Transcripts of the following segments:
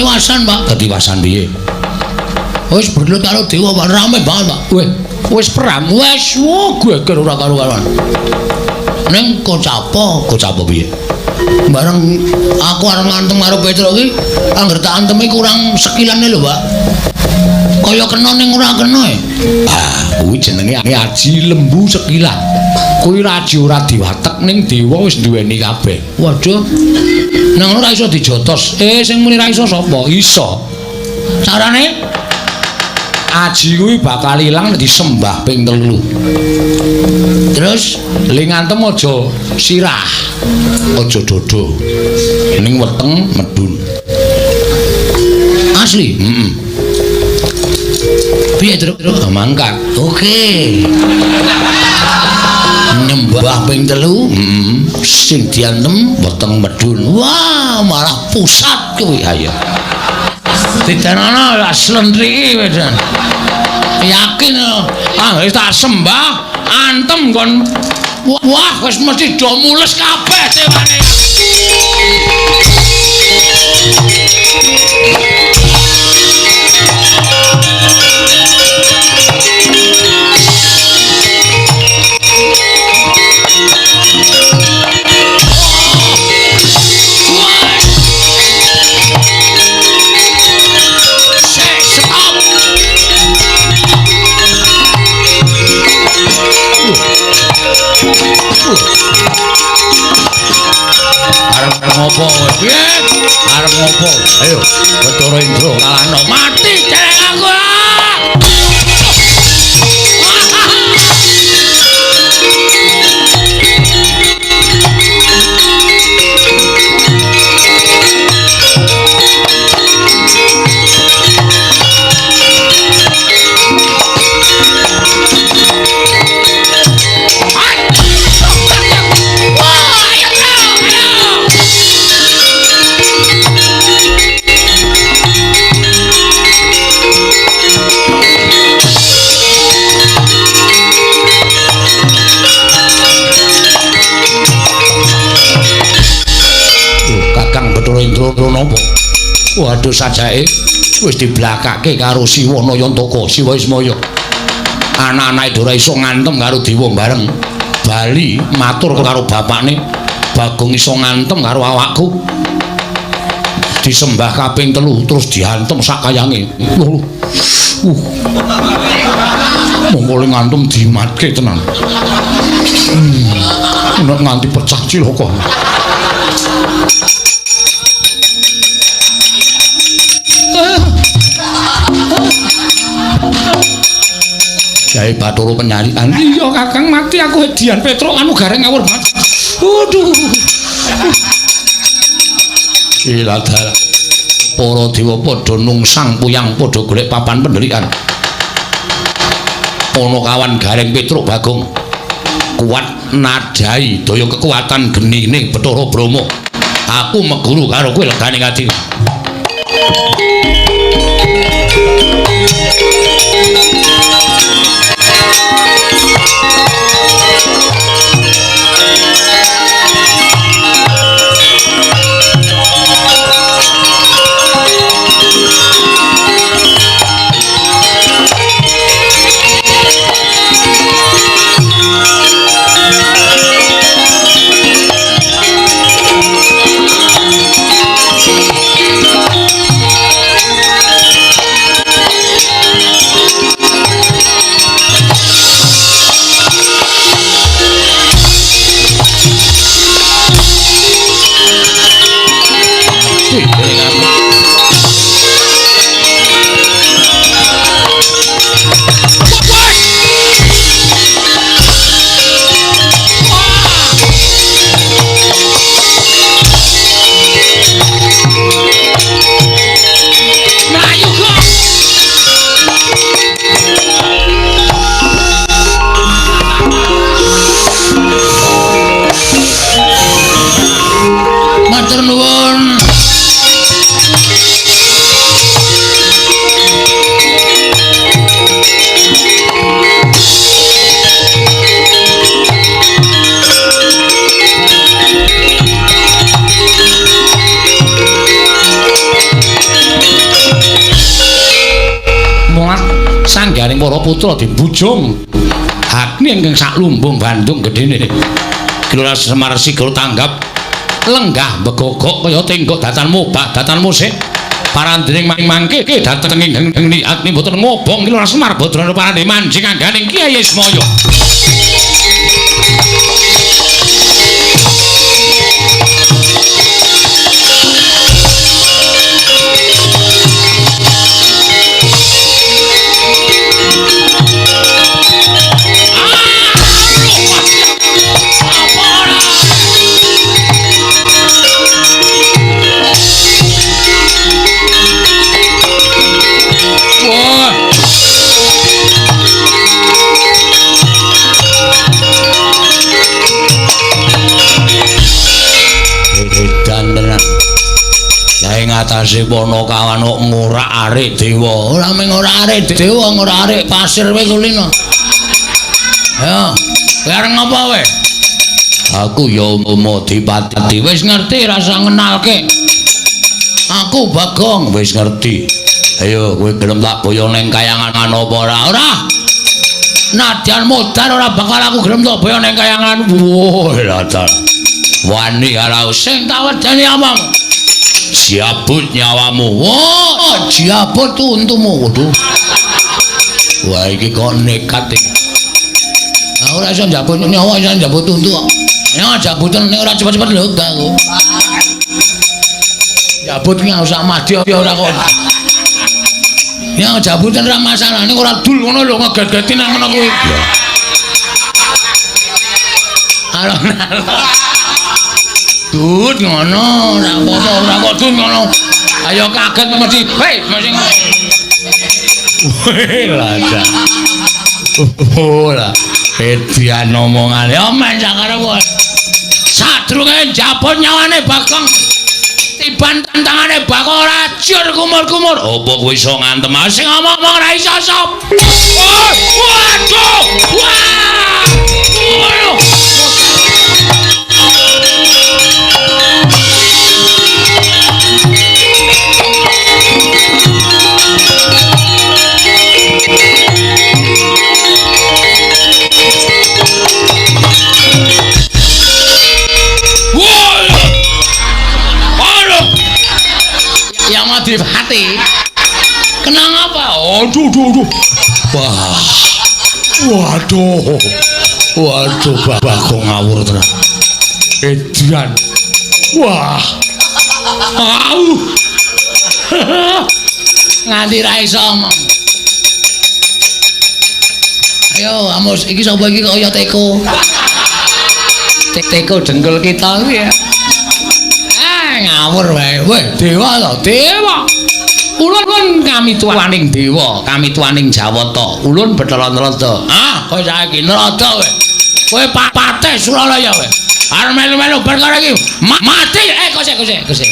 Ketiwasan, Pak. Ketiwasan piye? Wis bergelut karo dewa, Pak. Rame banget, Pak. Weh, wis perang. Wis, wo geger ora karo-karuan. Ning kocapa, kocapa piye? Bareng aku arep ngantem karo Petruk iki, angger tak antemi kurang sekilane lho, Pak. Kaya kena ning ora kena e. Ah, kuwi jenenge aji lembu sekilan. Kuwi aji ora diwatek ning dewa wis duweni kabeh. Waduh. Nang ora iso dijotos. Sing muni ra iso sapa? Iso. Carane aji kuwi bakal ilang disembah ping 3. Terus le ngantem aja sirah, aja dodo. Ning weteng medun. Asli? Heeh. Piye, Truk? Mangkat. Oke. Nyembah ping 3, heeh. Sing diantem weteng medun. Wah, malah pusat kuwi. Ha iya. Didanana lah slentriki wedan. Yakin ah wis tak sembah antem kon. Wah, wis mesti do mules kabeh dewane. Arep ngopo kowe? Piye? Arep ngopo? Ayo, Bathara Indra kalahno. Mati dereng aku. Napa? Waduh sajake wis diblakake karo Siwa Nayantaka, Siwa Ismaya. Anak-anake ora iso ngantem karo dewa bareng. Bali matur karo bapakne, Bagong iso ngantem karo awakku. Disembah kaping 3 terus diantem sak kayange. Mongko le ngantem dimatke tenan. Nek nganti pecah cilaka. Jae Bathara penyarikan. Iya Kakang mati aku hedian Petruk anu gareng ngawur banget. Waduh. Iladar. Para dewa padha nungsang puyang padha golek papan pendelikan. Ana kawan gareng Petruk Bagong kuat nadai daya kekuatan genine Bathara Brahma. Aku meguru karo kowe legane ati. Sutra dibujung. Agni ingkang sak lumbung Bandung gedene. Gelora Semar Sigara tanggap lenggah begogok kaya tenggok datan mubah datan musik. Parandring mangke dhateng ing geni agni boten ngobong Gelora Semar Badrana parandhe manjing angganing Kyai Ismaya. Atase Panakawan kok ngorak-arik dewa. Ora mung ngorak-arik dewa, ngorak-arik pasir kowe kulino. Ya, kowe arep ngapa kowe? Aku ya Umadipati. Wis ngerti rasa ngenalke. Aku Bagong. Wis ngerti. Ayo kowe gelem tak boyo ning kayangan apa ora? Ora. Nadyan modar ora bakal aku gelem tak boyo ning kayangan. Wah, lha. Wani karo sing tak wedeni omong. Siabut nyawamu. Wah, siabut untumu. Waduh. Wah, iki kok nekat iki. Aku ora iso njabut nyawa, iso njabut untu kok. Ya jabutan nek ora cepet-cepet lho aku. Jabut ki usah mati ya ora kok. Ya jabutan ora masalah, nek ora dul ngono lho ngeget-geti nang ngono kuwi. Alon-alon. Dut ngono, ora apa-apa, ora kok dut ngono. Ayo kaget mesti. Hei, mesti. Weh, lah. Oh lah. Edian omongane omen sakarep. Sadurunge njabut nyawane Bagong. Tiban tantangane Bagong ora jur kumur-kumur. Apa kowe iso ngantem sing ngomong ora iso sop. Waduh! Wah! Waduh! Dipati. Kenang apa? Aduh, aduh, aduh. Wah. Waduh. Waduh, Bagong ngawur tenan. Edian. Wah. Au. Nganti ra iso omong. Ayo, Amos, iki sapa iki kaya teko. Teko dengkul kita kuwi ya. Ngawur wae. Weh, dewa to, dewa. Ulun kami tuaning dewa, kami tuaning Jawata. Ulun Bathara Narada. Ah, kowe saiki Narada kowe. Kowe patih Suralaya kowe. Arep melu-melu perkara iki mati. Eh, kosek kosek kosek.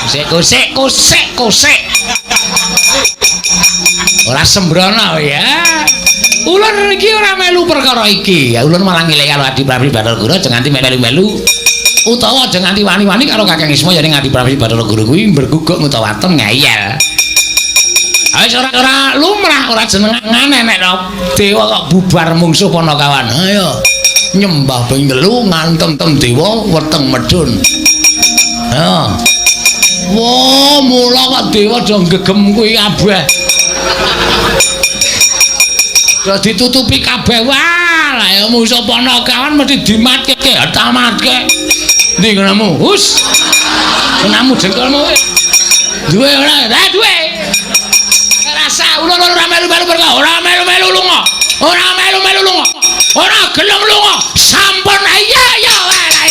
Kosek kosek kosek kosek. Ora sembrono ya. Ulun iki ora melu perkara iki. Ya ulun malah ngelih karo Adi Prabu Bathara Guru aja nganti melu-melu. Utawa aja nganti wani-wani karo Kakang Ismaya ning Adi Prabu Bathara Guru kuwi berguguk ngutawa waton ngeyel. Wis ora lumrah, ora jenengane nek dewa kok bubar mungsuh Panakawan. Ayo nyembah ping telu ngantem-tem dewa weteng medhun. Ayo. Wah, mula kok dewa do gegem kuwi kabeh. Do ditutupi kabeh. Wah, lah ya mungsuh Panakawan mesti dimatke, tamatke. Ndi ngonomu? Hus. Ngonomu jengkolmu. Duwe ora? Lah duwe. Rasa ulun ora melu-melu perkara, ora melu-melu lunga. Ora melu-melu lunga. Ora gelem lunga. Sampun iya ya wae lah.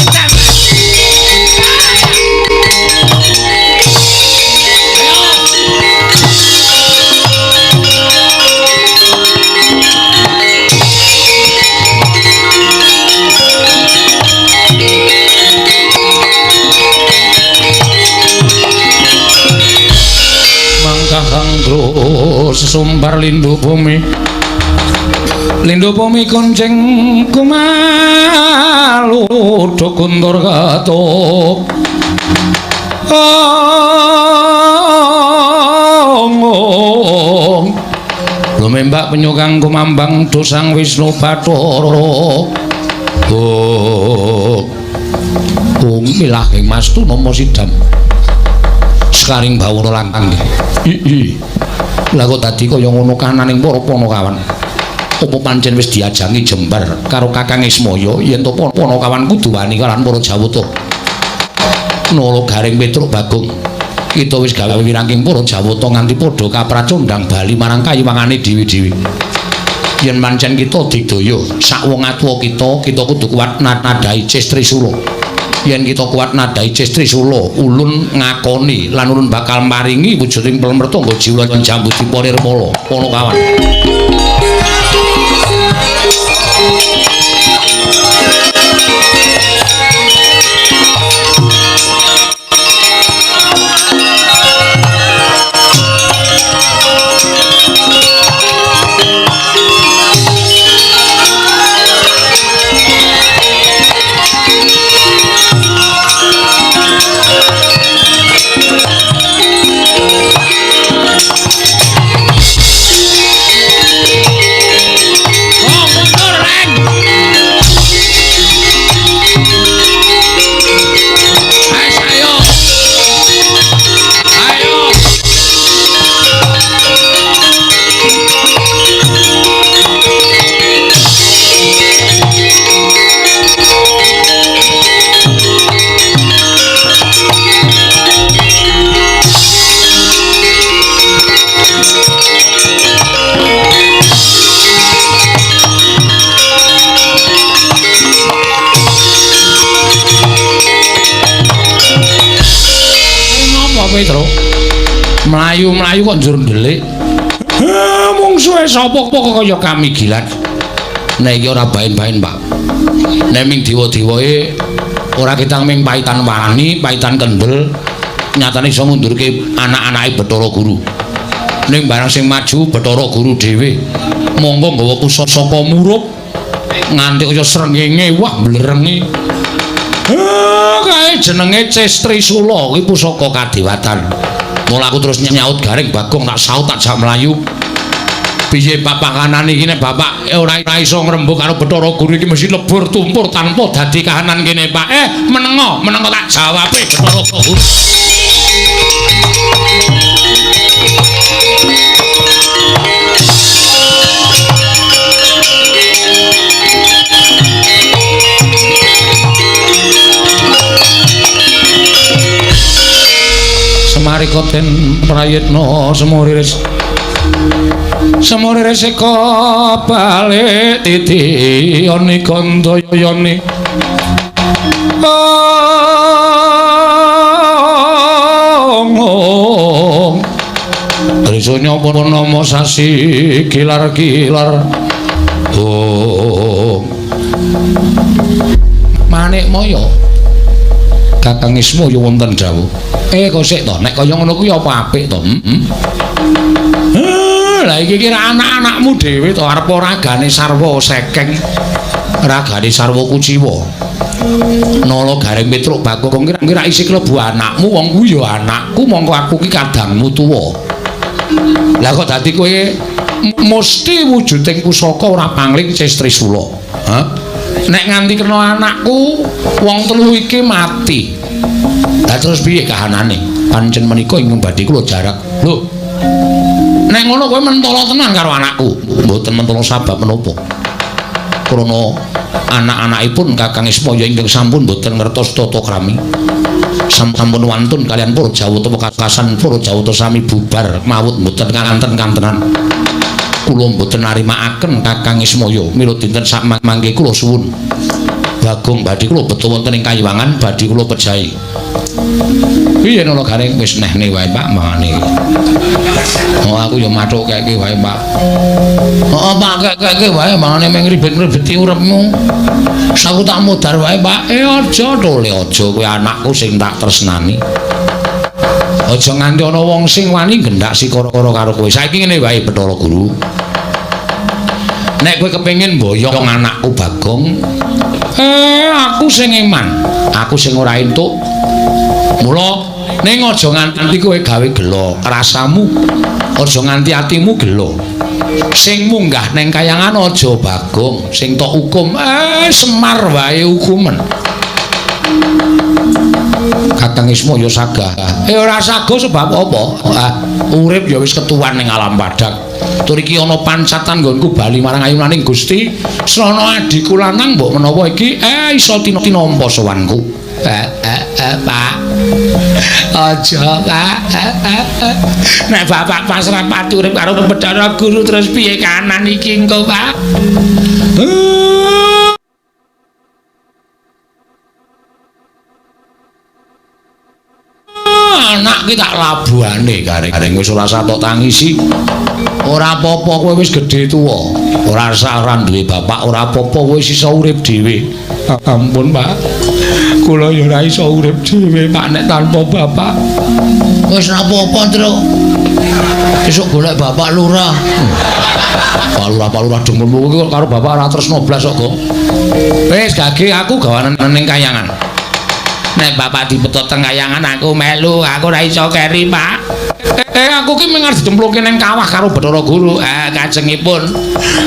Mangkahang sesumbar lindu bumi, lindu bumi kuncing kumalu kuntur katuk ong Lumembak penyukang kumambang dosang Wisnu Bathara. Oh. Wong milahing mastu nama sidam. Sekaring bawana langkang. Ii. Lah kok dadi kaya ngono kananing para Panakawan. Apa pancen wis diajangi jembar karo Kakang Ismaya yen to Panakawan kudu wani kalawan para Jawata. Nala Gareng Petruk Bagong. Kita wis gawe wirangking para Jawata nganti padha kapracondhang bali marang kayiwangane dhewe-dhewe. Yen pancen kita digdaya sak wong atuwa kita, kita kudu kuat nadhahi Ces Trisula. Yen kita kuat nadhahi Ces Trisula, ulun ngakoni lan ulun bakal maringi wujuding plemertangga jiwa lan Jambudipa Nirmala. Panakawan. Petro mlayu-mlayu kok njur ndelik. Mungsuhe sapa kok kaya kamigilan. Nek iki ora baen-baen, Pak. Nek ming dewa-dewae ora ketang ming paitan wani, paitan kendel, nyatane iso ngundurke anak-anake Bathara Guru. Ning barang sing maju Bathara Guru dhewe, monggo nggawa pusaka murup nganti kaya srengenge wah mblerengi. Kae jenenge Ces Trisula kuwi pusaka kadewatan. Mula aku terus nyaut Gareng Bagong tak saut tak jak mlayu. Piye papakanane iki nek bapak ora iso ngrembug karo Bathara Guru iki mesti lebur tumpur tanpa dadi kahanan kene, Pak. Menengo, menengo tak jawabe Bathara Guru. Semarika den prayitna semuriris semuriris eka balik titi yoni gandayani ong Trisanya purnama sasi kilar-kilar ong Manik Maya Kakang Ismaya wonten dawuh. Kok sik to, nek kaya ngono kuwi apa apik to? Lah iki kira anak-anakmu dhewe to arep ragane sarwa sekeng, ragane sarwa kuciwa. Nala Gareng Petruk Bagong kira isih klebu anakmu, wong kuwi ya anakku, mongko aku ki kadangmu tuwa. Lah kok dadi kowe mesti wujuding pusaka ora pangling Ces Trisula. Hah? Nek nganti kena anakku, wong telu iki mati. Lah terus piye kahanane? Pancen menika ingkang badhe kula jarak. Lho. Nek ngono kowe mentolo tenan karo anakku. Mboten mentolo sabab menapa. Krana anak-anakipun Kakang Ismaya ingkang sampun mboten ngertos tata krami. Sampun wantun kalian para Jawata wekasan para Jawata sami bubar mawut mboten kanten-kantenan. Kula mboten narimaaken Kakang Ismaya mila dinten sak mangke kula suwun. Bagong badhe kula beto wonten ing kayiwangan badhe kula pejahi. Piye Nala Gareng wis nehne wae Pak mangane. Oh aku ya mathuk keke wae Pak. Heeh Pak keke wae mangane meng ribet-ribeti uripmu. Aku tak modar wae Pak. Aja tole aja kowe anakku sing tak tresnani. Aja nganti ana wong sing wani gendak sikara karo kowe. Saiki ngene wae Bathara Guru. Nek kowe kepengin mboyong anakku Bagong, aku sing eman, aku sing ora entuk. Mula ning aja nganti kowe gawe gelo rasamu, aja nganti atimu gelo. Sing munggah neng kayangan aja Bagong, sing tok hukum Semar wae hukumen. Kakang Ismaya sagah. Ora saga sebab apa? Urip ya wis ketuwan ning alam padhang. Tur iki ana pancatan nggonku bali marang ayunaning Gusti. Srana adhiku lanang mbok menawa iki iso tinampa sowanku. Pak. Aja, Pak. Nek bapak pasrah pati urip karo Bathara Guru terus piye kanan iki engko, Pak? Anak ki tak labuhane gareng wis ora satok tangisi. Ora apa-apa kowe wis gedhe tuwa. Ora usah ora duwe bapak, ora apa-apa kowe wis iso urip dhewe. Ampun, Pak. Kula ya ora iso urip dhewe, Pak, nek tanpa bapak. Wis ora apa-apa, Truk. Esuk golek bapak lurah. Pak lurah demenmu kuwi karo bapak ora tresno blas kok, Gong. Wis gage aku gawanen ning kayangan. Nek bapak dibetot teng kayangan aku melu, aku ora iso keri, Pak. Aku ki mung arep dicemplungke ning kawah karo Bathara Guru. Kajengipun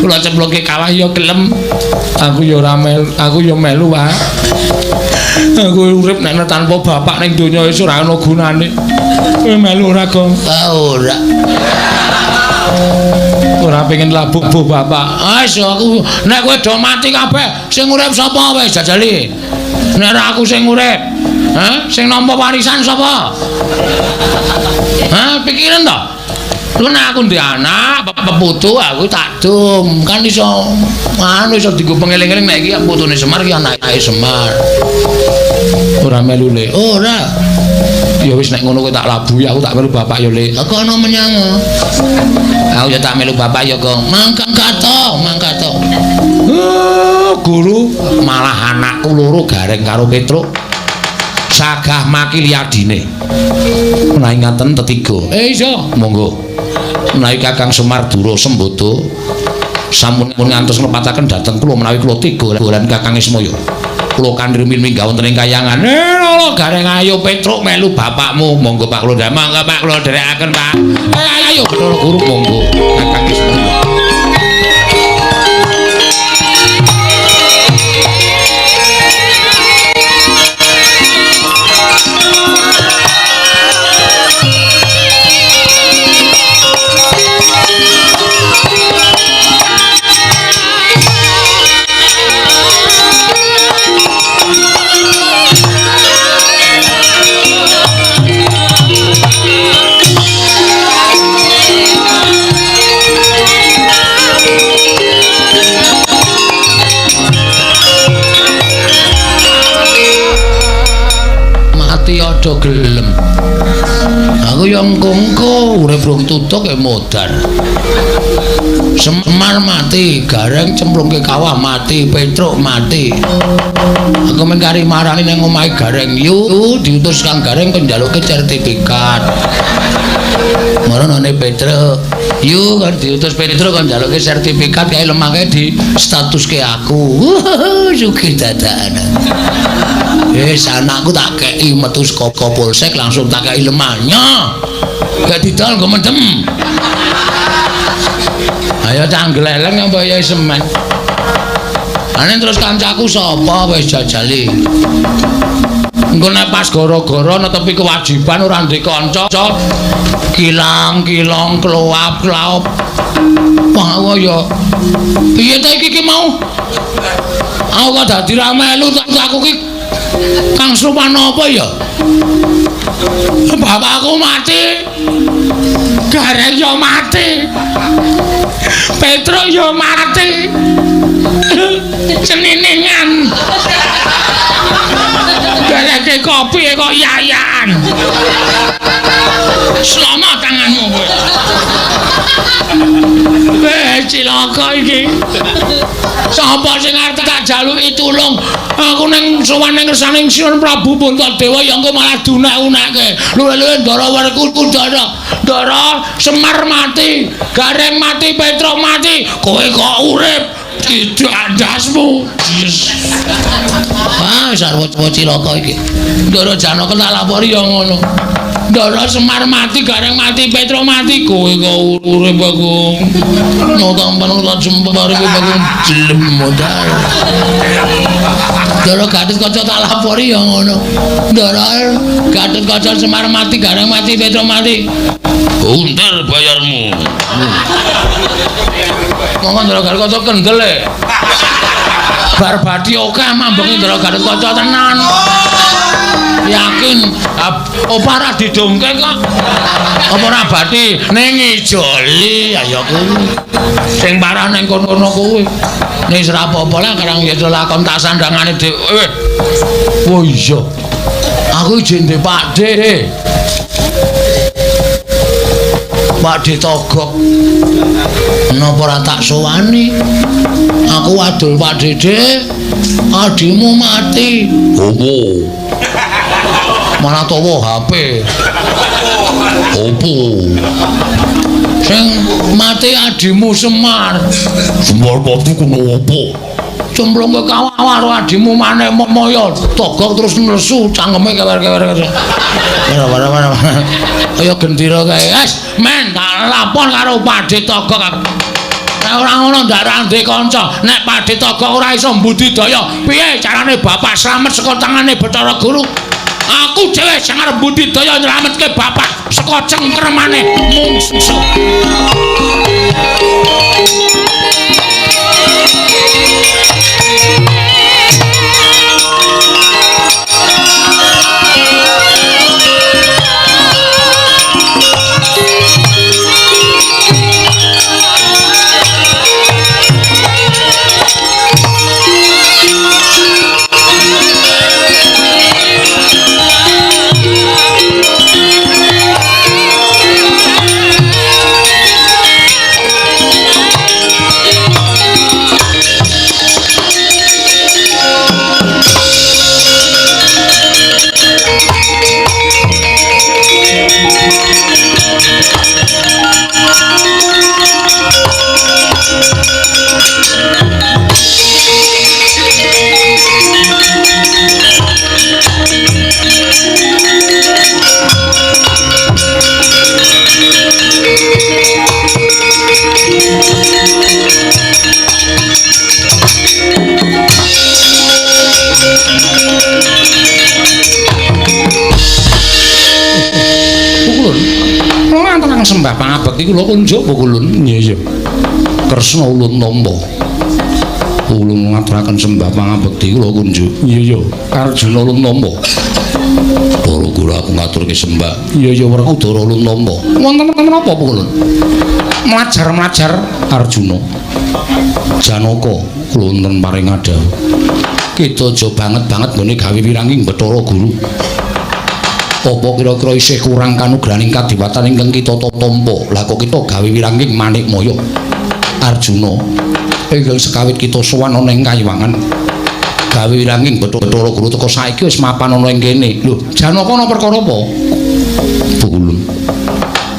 kula cemplungke kawah ya gelem. Aku ya ora melu, aku ya melu, Pak. Aku urip nek tanpa bapak ning donya wis ora ana gunane. Kowe melu ora, Gong? Ora. Ora pengen labuh bapak. Wis aku nek kowe do mati kabeh, sing urip sapa wis jajali. Nek ora aku sing urip, ha? Sing nampa warisan sapa? Ha, pikiran to? Lu nek aku ndek anak, peputu aku tak dum, kan iso anu iso dienggo pengeling-eling nek iki putune Semar iki anake Semar. Ora melu le. Ora. Ya wis nek ngono kowe tak labuhi, aku tak melu bapak ya le. Lah kono menyang. Aku ya tak melu bapak ya, Gong. Mangkat to, mangkat to. Guru malah anakku loro Gareng karo Petruk sagah makili adine. Menawi ngaten tetiga. Iya, monggo. Menawi Kakang Semar Dura Sembada sampun ngantos nglepataken dhateng kula menawi kula tega lan Kakang Ismaya. Kula kanthi rumiyin minggah wonten ing kayangan. Lho Gareng ayo Petruk melu bapakmu. Monggo Pak kula monggo Pak kula dherekaken Pak. Ayo Bathara Guru monggo Kakang Ismaya. Aja gelem. Aku ya engko-engko urip rung tutuk ya modar. Semar mati, Gareng cemplungke kawah mati, Petruk mati. Aku mung kari marani nang omahe Gareng, yu diutus Kang Gareng kon njaluke sertifikat. Maranane Petruk, yu kan diutus Petruk kon njaluke sertifikat kae lemake di statuske aku. Sugih dadakan. Wis anakku tak kei metu saka polsek langsung tak kei lemahnya. Gak didol nggo mendem. Ayo canggleleng apa ya semen. Ane terus kancaku sapa wis jajali. Engko nek pas gara-gara netepi kewajiban ora ndek kanca, kilang-kilong kloap-klaop. Wah ya. Piye ta iki ki mau? Aku kok dadi ra melu aku ki Kang Supan apa ya? Bapakku mati. Gareng ya mati. Petruk ya mati. Ceniningan. Gareke kopi kok yayan. Selamat tanganmu kowe. Weh cilaka iki. Sapa sing arep tak jaluki tulung? Aku ning sowan ning ngersane Sinuwun Prabu Puntadewa ya engko malah dunek-unekke. Luwe-luwe ndara werku ndara. Ndara Semar mati, Gareng mati, Petruk mati. Kowe kok urip? Tidak andasmu. Yes. Ah, sarwa cilaka iki. Ndara Janaka tak lapori ya ngono. Ndara Semar mati, Gareng mati, Petro mati, kowe kok urip aku. Nyotong penut jembar iki aku jelem modal. Ndara Gatotkaca tak lapori ya ngono. Ndara Gatotkaca Semar mati, Gareng mati, Petro mati. Unter bayarmu. Monggo Ndara Gatotkaca kendel e. Bar bathi akeh mambengi Ndara Gatotkaca tenan. Yakin apa ora didongke kok. Apa ora bathi ning ijoli ya kuwi. Sing parah ning kono-kono kuwi. Ning ora apa-apa lah karang ya lakon tak sandangane dhewe. Oh iya. Aku ijin ndek Pakde. Pakde Togok. Napa ora tak sowani? Aku wadul Pak Dede. Adimu mati. Opo? Malah tawa HP. Opo? Sing mati adimu Semar. Semar mati kuno opo? Cemplung ke kawah karo adimu maneh moyo. Togok terus nesu cangkeme kewer-kewer. Kaya gendera kae. Wes, men tak lapor karo Pakde Togok. Nek ora ngono ndak ra ndek kanca. Nek Pakde Togok ora iso mbudidaya, piye carane bapak slamet saka tangane Bathara Guru? Aku dhewe sing arep mbudidaya nyelametke bapak saka cengkremane mungsuh. Sembah pangabekti kula kunjuk pukulun. Iya iya. Kresna ulun tampa. Ulun ngaturaken sembah pangabekti kula kunjuk. Iya iya. Arjuna ulun tampa. Bathara Guru aku ngaturke sembah. Iya iya Werkudara ulun tampa. Wonten menapa pukulun? Mlajar-mlajar Arjuna. Janaka kula wonten paring dhawuh. Kita aja banget-banget nggone gawe wiranging Bathara Guru. Apa kira-kira isih kurang kanugrahaning kadiwatan ingkang kita tampa? Lah kok kita gawe wiranging Manikmaya? Arjuna, ingkang sekawit kita sowan ana ing Kayiwangan, gawe wiranging Bathara Guru teka saiki wis mapan ana ing kene. Lho, Janaka ana perkara apa? Pukulun.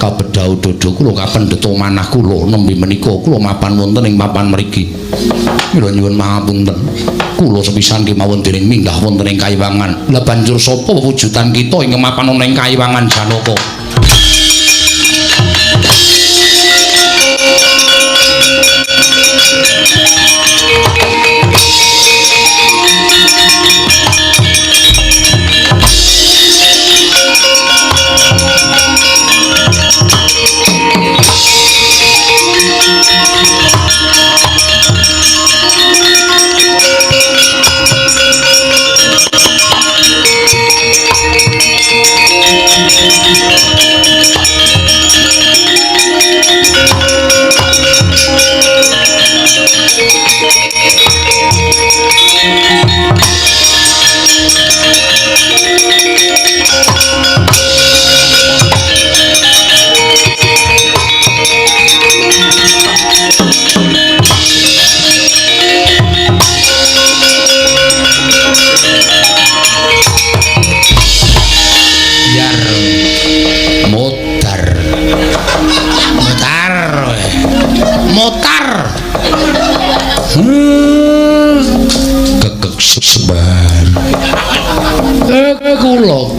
Kabedhau dada kula kapendheta manah kula nembe menika kula mapan wonten ing papan mriki. Mila nyuwun pangapunten. Kula sepisan kemawon dening minggah wonten ing Kayiwangan. Lah banjur sapa wujudan kita ingkang mapan ana ing Kayiwangan Janaka?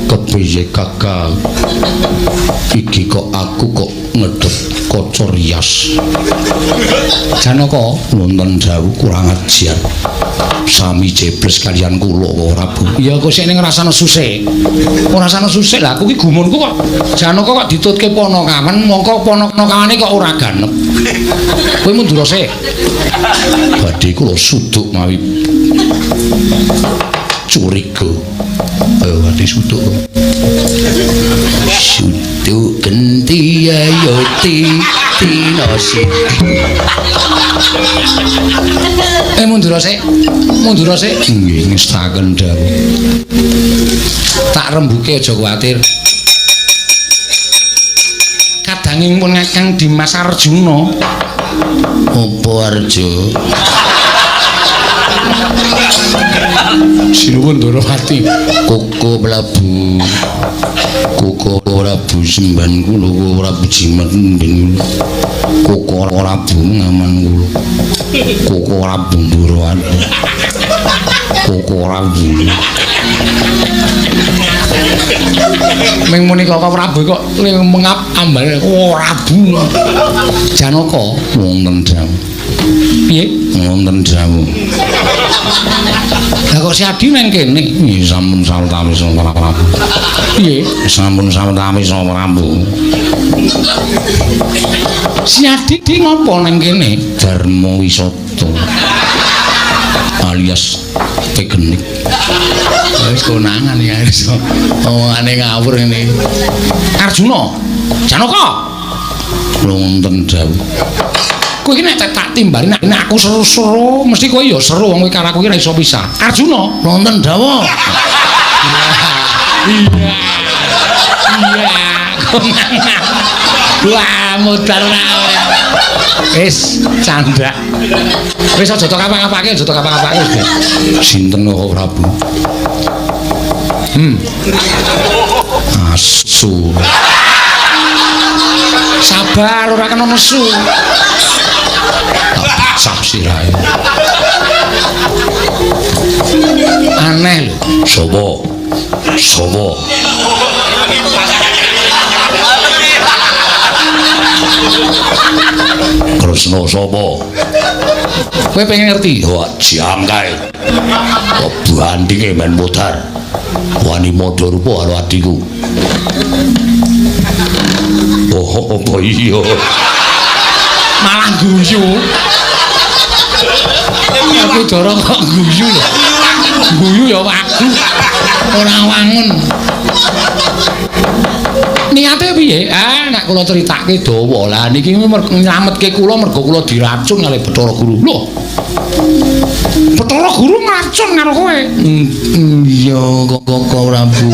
Kepiye Kakang? Iki kok aku kok ngedep kaca rias. Janaka wonten dawuh kurang ajar. Sami jebles kalian kula Prabu. Ya kok sik ning ngrasane susik. Ora rasane susik lah aku ki gumunku kok Janaka kok ditutke Panakawan, mongko Panakawane kok ora ganep. Kowe mundur sik. Badhe kula suduk mawi curiga. Ayo badhe suduk. Suduk genti ayo ti tinasi. Mundur sik. Mundur sik. Nggih ngestaken dawuh. Tak rembuke aja kuwatir. Kadanging pun Kakang Dimas Arjuna. Apa Arjo? Sinuwun Ndorowati. Koko Prabu. Koko Prabu semban kula, Koko Prabu jimat ben kula. Koko Prabu ngaman kula. Koko Prabu Ndorowati. Koko Prabu. Ming muni Koko Prabu kok mengap ambane Koko Prabu. Janaka wonten dawuh. Piye? Wonten dawuh. Lah kok si Adi nang kene? Nggih sampun sawetawis Prabu. Piye? Sampun sawetawis Prabu. Si Adi ki ngopo nang kene? Dharma wisata. Alias tegenik. Wis konangan ya wis. Omongane ngawur ngene. Arjuna, Janaka. Wonten dawuh. Kowe iki nek tak timbali nek aku seru-seru mesti kowe ya seru wong kowe karo aku iki ora iso pisah. Arjuna, wonten dawuh. Iya. Iya. Konangan. Wah, modal ora. Wis candak. Wis aja tok apa-apake, aja tok apa-apake wis. Sinten kok Prabu? Asu. Sabar ora kena nesu. Tak pecah sirahe. Aneh lho. Sopo? Sopo? Kresna sapa? Kowe pengen ngerti? Wah, jam kae. Kok bandinge men modar. Wani madha rupa karo adhiku. Oh, apa iya? Malah guyu. Aku doro kok guyu lho. Guyu ya wagu. Ora wangun. Niate piye? Ah, nek kula critake dawa. Lah niki nylametke kula mergo kula diracun kalih Bathara Guru. Lho. Bathara Guru ngracun karo kowe. Iya, Koko Prabu.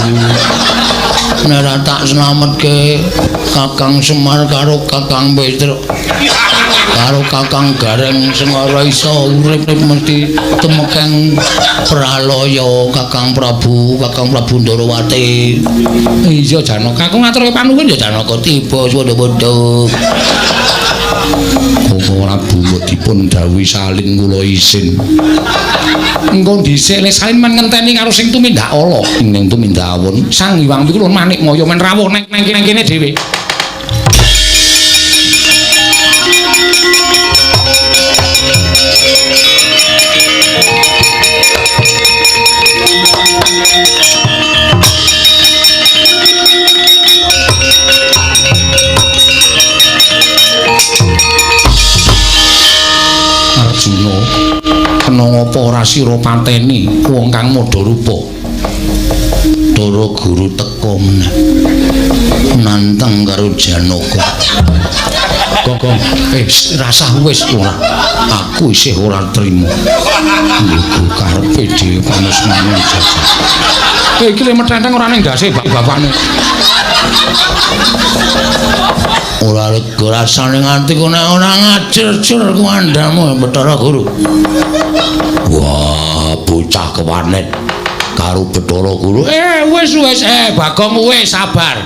Nek ora tak slametke Kakang Semar karo Kakang Petruk karo Kakang Gareng sing ora iso urip mesti temekeng pralaya Kakang Prabu, Kakang Prabu Ndorowati. Iya Janaka, aku ngaturke panuwun ya Janaka tiba padha-padha. Koko Prabu mbok dipun dawuhi salin kula isin. Engko dhisik le salin men ngenteni karo sing tumindak ala. Ning tumindak awun Sang Hyang iku lho manik moyo men rawuh nang kene dhewe. Arjuna, kena ngapa ora sira pateni wong kang madha rupa? Bathara Guru teka meneh nantang karo Janaka. Gong, rasah wis ora. Aku isih ora trima. Iku karepe dhewe panusmane jajal. Kowe iki le metenteng ora ning ndase bapakne. Ora lega rasane nganti kok nek ora ngajer-jer ku andhamu Bathara Guru. Wah, bocah kewanet karo Bathara Guru. Wis wis Bagong wis sabar.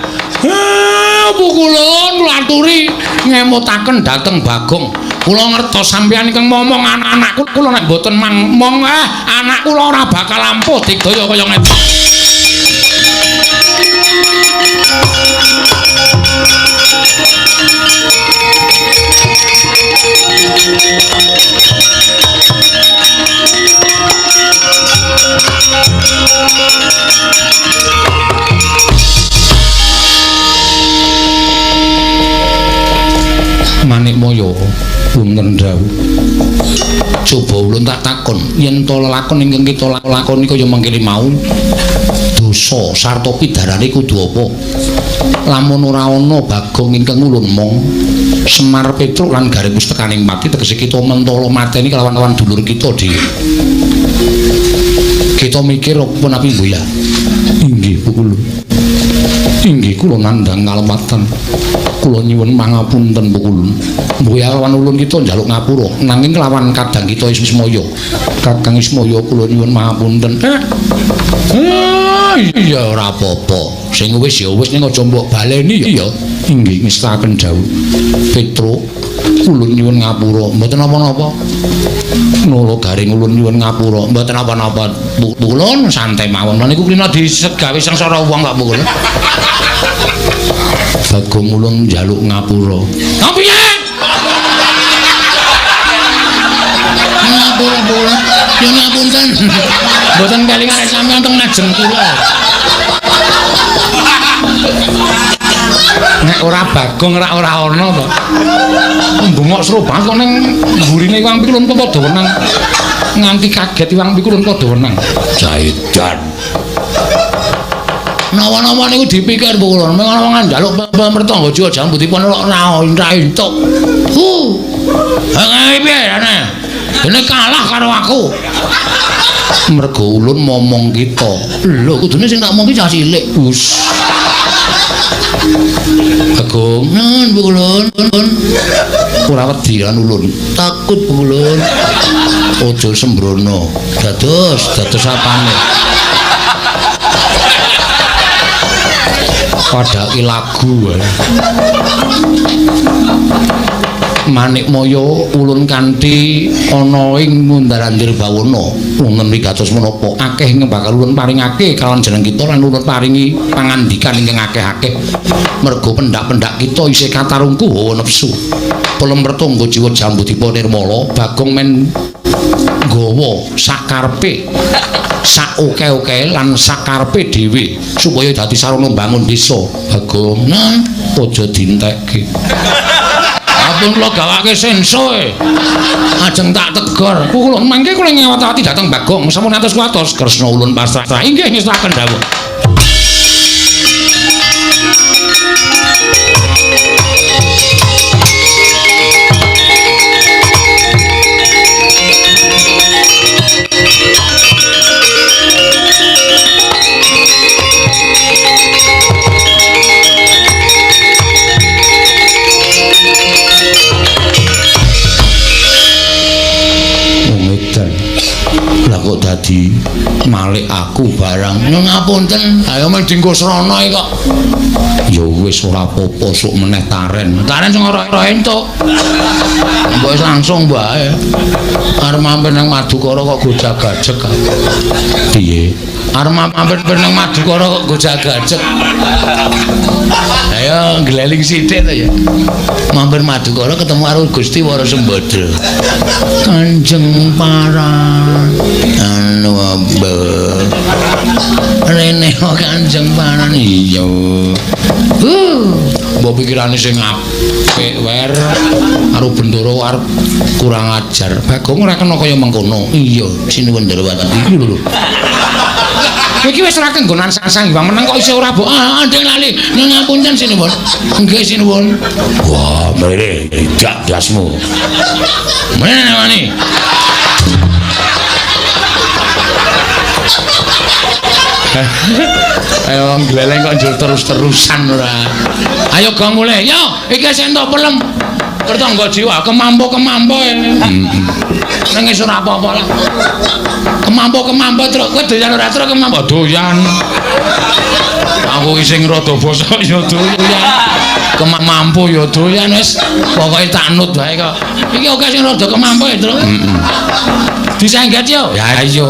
Pukulun kula aturi ngemutaken dhateng Bagong. Kula ngertos sampeyan ingkang momong anak-anakku kula nek mboten mong anak kula ora bakal ampuh digdaya kaya ngeten. Yen to lelakon ingkang kita lakoni kaya mangkene mau dosa sarta pidarane kudu apa? Lamun ora ana Bagong ingkang ulun mong Semar Petruk lan Gareng wis tekaning pati, tegese kita mentala mateni kelawan-lawan dulur kita dhewe. Kita mikir apa napi mbuya? Inggih Pukulun. Inggih kula nandhang kalepatan. Kula nyuwun pangapunten Pukulun. Mbuya lawan ulun kita njaluk ngapura, nanging kelawan kadang kita Ismaya. Kakang Ismaya kula nyuwun pangapunten. Iya ora apa-apa. Sing wis ya wis ning aja mbok baleni ya. Inggih ngestaken dawuh. Petruk ulun nyuwun ngapura, mboten napa-napa. Nolo Garing ulun nyuwun ngapura, mboten napa-napa. Pukulun santai mawon. Lha niku klina disegawe sengsara wong kok Pukulun. Bagong ulun njaluk ngapura. Lha piye? Ngapura Pukulun. Ya ngapunten. Mboten kelingan sampeyan teng ngajeng kula. Nek ora Bagong ora ana to. Mbungok seru banget kok ning mburine Iwang Pikulun padha wenang. Nganti kaget Iwang Pikulun padha wenang. Jaidan. Nawa-nawa niku dipikir Pukulun, mengko njaluk mertangga jiwa jambutipun ora entuk. Hu. Ha piye ana? Dene kalah karo aku. Mergo ulun momong kita. Lho kudune sing tak omong ki cah cilik. Us. Bagong, nun Pukulun, ora wedi lan ulun. Takut Pukulun. Aja sembrono. Dados apane? Padhake lagu. Manikmaya ulun kanthi ana ing Mundarandir Bawana wonten wigatos menapa akeh ingkang bakal ulun paringake kalawan jeneng kita lan ulun paringi pangandikan ingkang akeh-akeh merga pendak-pendak kita isih katarungku hawa nepsu pelem mertangga jiwa jambudipun nirmala. Bagong men nggawa sakarepe sak oke-oke lan sakarepe dhewe supaya dadi sarana mbangun desa. Bagong nah aja dintekke. Ampun kula gawake senso e. Ajeng tak tegor. Kula mangke kula ngewat-awati dhateng Bagong sampun atos kuwatos Kresna ulun pasrah. Inggih ngestaken dawuh. Lah kok dadi malik aku barang. Nyun ngapunten, ayo men dinggo srana iki kok. Ya wis ora apa-apa sok meneh taren. Taren sing ora entuk. Mbok wis langsung wae. Arep mampir nang Madukara kok gojag-gajeg. Piye? Arep mampir nang Madukara kok gojag-gajeg. Ayo ngleling sithik to ya. Mampir Madukara ketemu karo Gusti Wara Sembadra. Kanjeng Paran. Anu apa? Rene Kanjeng Paran iya. Mbok pikirane sing apik wer karo Bendara arep kurang ajar. Bagong ora kena kaya mengkono. Iya, sinuwun Ndrawati. Lho lho. Iki wis ora kenggonan sang Hyang meneng kok isih ora mbok. Ah, ndeng lali. Ngapunten sinuwun. Nggih sinuwun. Wah, mrene jak dasmu. Mrene wani. Ayo gleleng kok njur terus-terusan ora. Ayo gong mulih. Yo, iki wis entuk pelem. Pertangga jiwa kemampo-kemampo. Nang wis ora apa-apa lah. Kemampo-kemampo truk kowe doyan ora truk kemampo doyan. Aku iki sing rada bosok ya doyan. Kemampo ya doyan wis pokoke tak nut wae kok. Iki oke sing rada kemampo ya truk. Heeh. Disengget yo. Ya iya.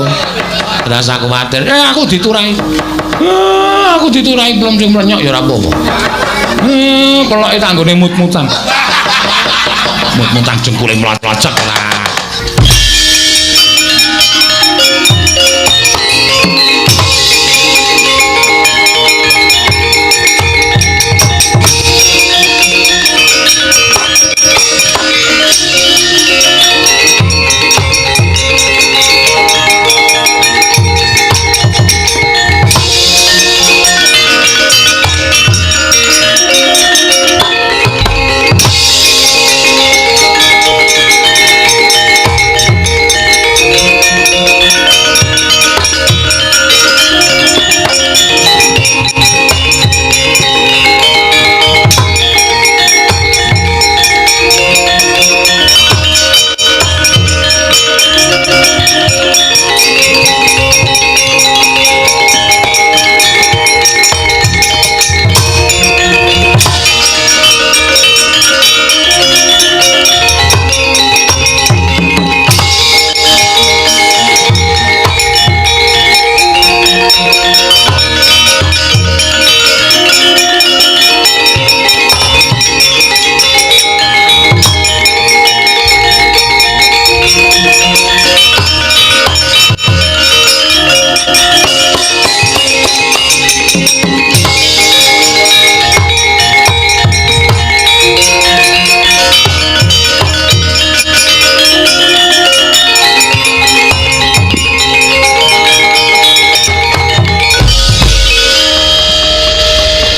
Rasa kuwatir. Aku diturahi. Aku diturahi belum sing mlenyok ya ora apa-apa. Peloke tanggone mut-mutan. Mut-mutan jengkule mlacak lah.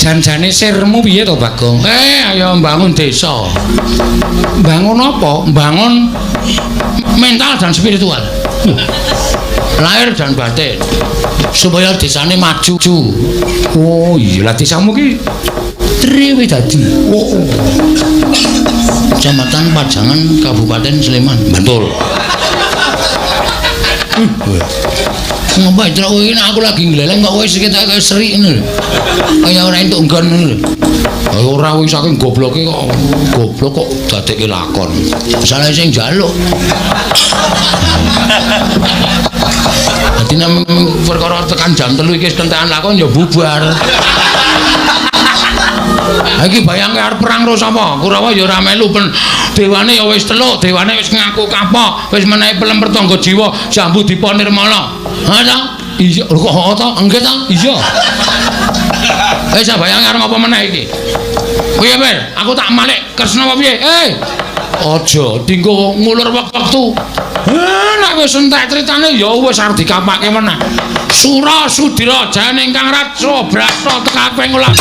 Janjane sirmu piye to, Bagong? Ayo mbangun desa. Bangun apa? Bangun mental dan spiritual. Lahir dan batin. Supaya desane maju. Oh iya, lah desamu ki Triwidadi. Oh. Kecamatan Pajangan, Kabupaten Sleman. Bantul. Ngapa truk kowe iki aku lagi ngleleng kok kowe sekitar kaya seri ngono lho. Kaya ora entuk nggon ngono lho. Ora kuwi saking gobloke kok goblok kok dadekke lakon. Salah sing njaluk. Dadi nek perkara tekan jam 3 iki wis kentekan lakon ya bubar. Ha iki bayangke arep perang karo sapa? Kurawa ya ora melu pen dewane ya wis teluk, dewane wis ngaku kapok, wis menehi pelem pertangga jiwa, jambu dipa nirmala. Ha ta? Iya, lho kok ha ta? Nggih ta? Iya. Wis bayangke arep ngapa meneh iki? Piye, Mir? Aku tak malik Kresna apa piye? Aja dinggo ngulur wektu. Nek wis entek critane ya wis arep dikapake meneh. Sura Sudira jane ingkang Raja Brata tekaping ulah.